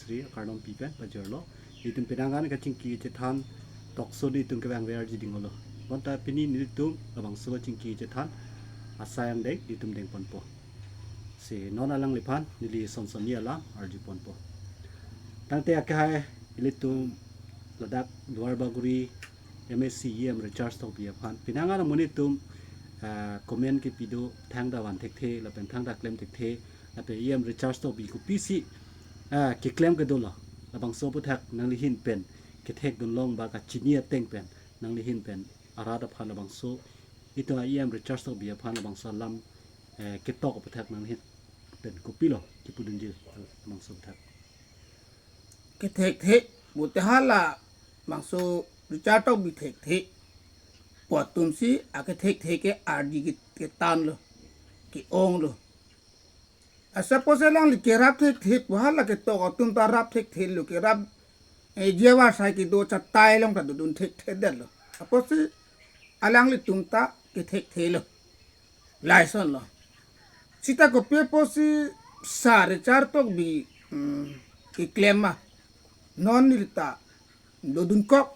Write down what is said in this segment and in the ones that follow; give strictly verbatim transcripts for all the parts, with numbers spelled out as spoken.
Sri akardom pi pen pajirlo. Itum penang an kachingki chethan tokso itum kevang ver jiding olo. Bonta pini nelitum labangso chingki chethan asai angdeng itum dengponpo. Si non alangliphan neli son son ni alam arjuponpo. Tangte akehai ilitum ladak Duar Bagori M A C E M Richard Tokbi aphan penang an amonit atum, ah, comment kepi do, thangta van thekthe lapen thangta klem thekthe lapen E M Richard Tokbi kopisi, ah, keklem kedolo, labangso aphuthak nanglihin pen kethekdun long ba kachini ateng pen nanglihin pen arat aphan labangso itum E M Richard Tokbi aphan labangso alam, eh, ketok aphuthak nanglihin pen kopilo kipudunji labangso aphuthak. Kethekthe, bote hala bangso Richard Tokbi thekthe pu atumsi akethekthe ke ardi ke, ketan lo, ke-ong lo. Asapose alangli kerap thekthe pu hala ketok atum ta rap thekthe lo, kerap, eh, jewa sai kedo chatai along ta dodun thekthe detlo. Apotsi alanglitum ta kethekthe lo. Lason lo. Sita kopi apotsi sar Richard Tokbi, hmm, keklem ma. Non neli ta dodunkok,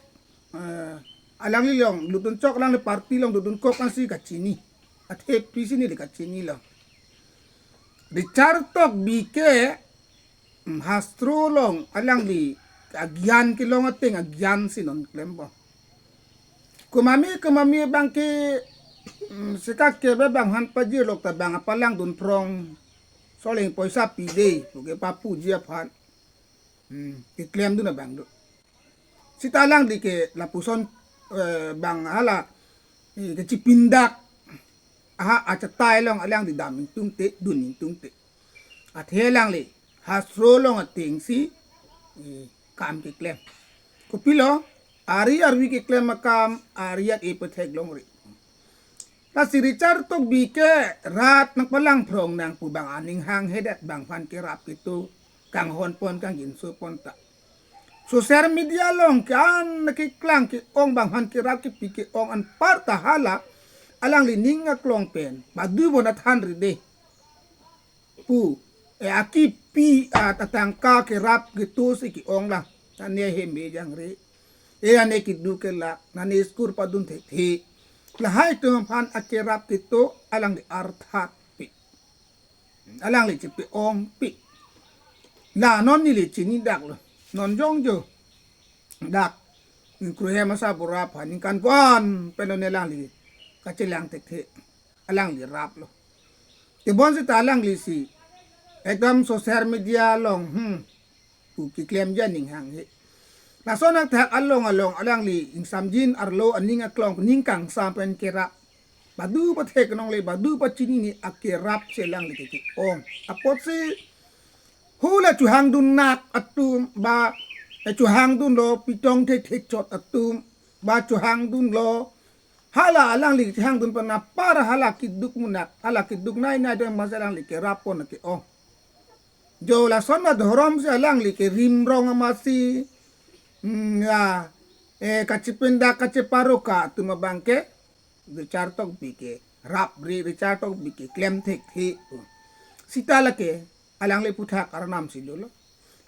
eh, alangli along dodunkok, alangli party along dodunkok ansi kachini. Athe pisi neli kachinilo. Richard Tokbi ke, mm, hastro along alangli agyan kelong ateng agyan si non klempo. Komatme komatme abang ke, mm, sika kebe abang aphan pajirlok ta abang apalangdun phrong. Soleng poisa pide, pu ke papuji aphan. Hmm, keklemdun abang do. Sita alangli ke lapuson, eh, abang hala, eh, kechipindak. Aha, achatai along alangli dam ingtungte, dun ingtungte. Athe alangli hastro along atengsi, eh, kam keklem. Kopilo, ari arvi keklem akam, ari at-e pathek longri. Lasi Richard Tokbi ke rat nangpalang phrong nang pu abang aning hanghedet, abang aphan kerap keto kanghonpon kangginsopon ta. Social media along ke-an keklang ke-ong, abang aphan kerap kepi ke-ong anparta hala alangli ning aklong pen badu bon athan ride pu, eh, akipi, ah, atangka kerap keto si ke-ong la. Nane hem bejang re. Eh, nane keduk kelak, nane school padun thekthe. Lahai atum aphan akerap keto alangli arthat pi. Alangli chipi-ongpi. La non neli chinidak lo. Non jongjo. Dak. Ningkru hem asa bura aphan ningkan ko-an pen lo ne alangli kachelang thekthe. Alangli rap lo. Tebon sita alangli si ekdom social media along, hmm, pu keklemji aning hanghe. Lason athak along along alangli ingsamjin arlo aning aklong ning kangsam pen kerap. Badu pathek nongle, badu pachinine akerap si alangli ke ke-ong. Apotsi hula chuhangdun nak atum ba, eh, chuhangdunlo pitong thethek chot atum ba chuhangdunlo. Hala alangli chuhangdun pen apar hala keduk munak, hala keduk nai nai dong masi alangli kerap pon ke-ong. Jo lason adhorom si alangli kerim rong amasi, hmm, ya, eh, kachipindak kachiparoka atum abang ke Richard Tokbi kerap ri, Richard Tokbi keklem thekthe. Sita lake alangli aphuthak arnam si dolo.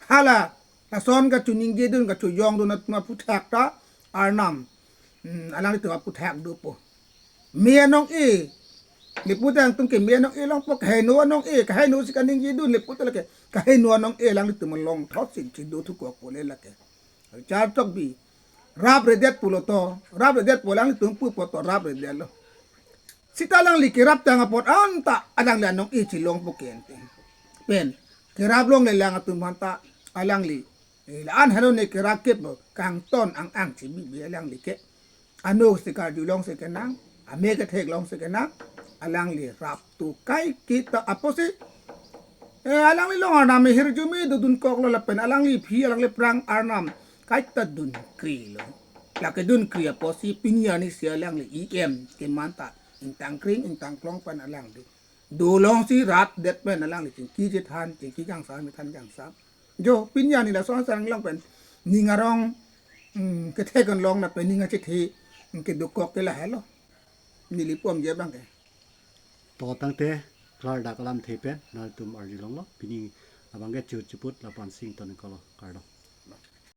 Hala lason kachoningjedun kachojongdun atum aphuthak ta arnam. Hmm, alanglitum aphuthak dopo. Me anong-e. Lapu ta nangtum ke me anong-e longpo, kaheno anong-e, kaheno si kaningjedun lapu ta lake kaheno anong-e alanglitum longthot si chido thukok pole lake. Richard Tokbi rap redet pulo to, rap redet pu alanglitum pupo to rap redet lo. Sita alangli kerap tang apot anta alangli anong-e chilongpo ke ante. Pen kerap longlelang atum aphanta alangli, eh, la-an helo ne kerap kep lo, kangton ang ang chibibi alangli ke. Ano si karjulong si kenang, ame ketheklong si kenang, alangli rap tu kai kita apotsi, eh, alangli along arnam hirjume dodunkoklo lapen alangli aphi alangli aphrang arnam kaita dunkrilo. Lake dunkri apotsi pini arni si alangli E M kemanta ingtangkring ingtangklong pen alangli dolongsi rat det pen alangli chingki chethan, chingki kangsam, chethan kangsam. Jo pini arni lason asarang long pen ning arong, mm, kethek anlong lapen ning achethe, mm, kedokok ke lahelo. Neli pom je abang ke. To tangte klardak alamthe pen nangtum arjulonglo. Pini Labangke chehut cheput lapu-ansi ington-iklo, kardom.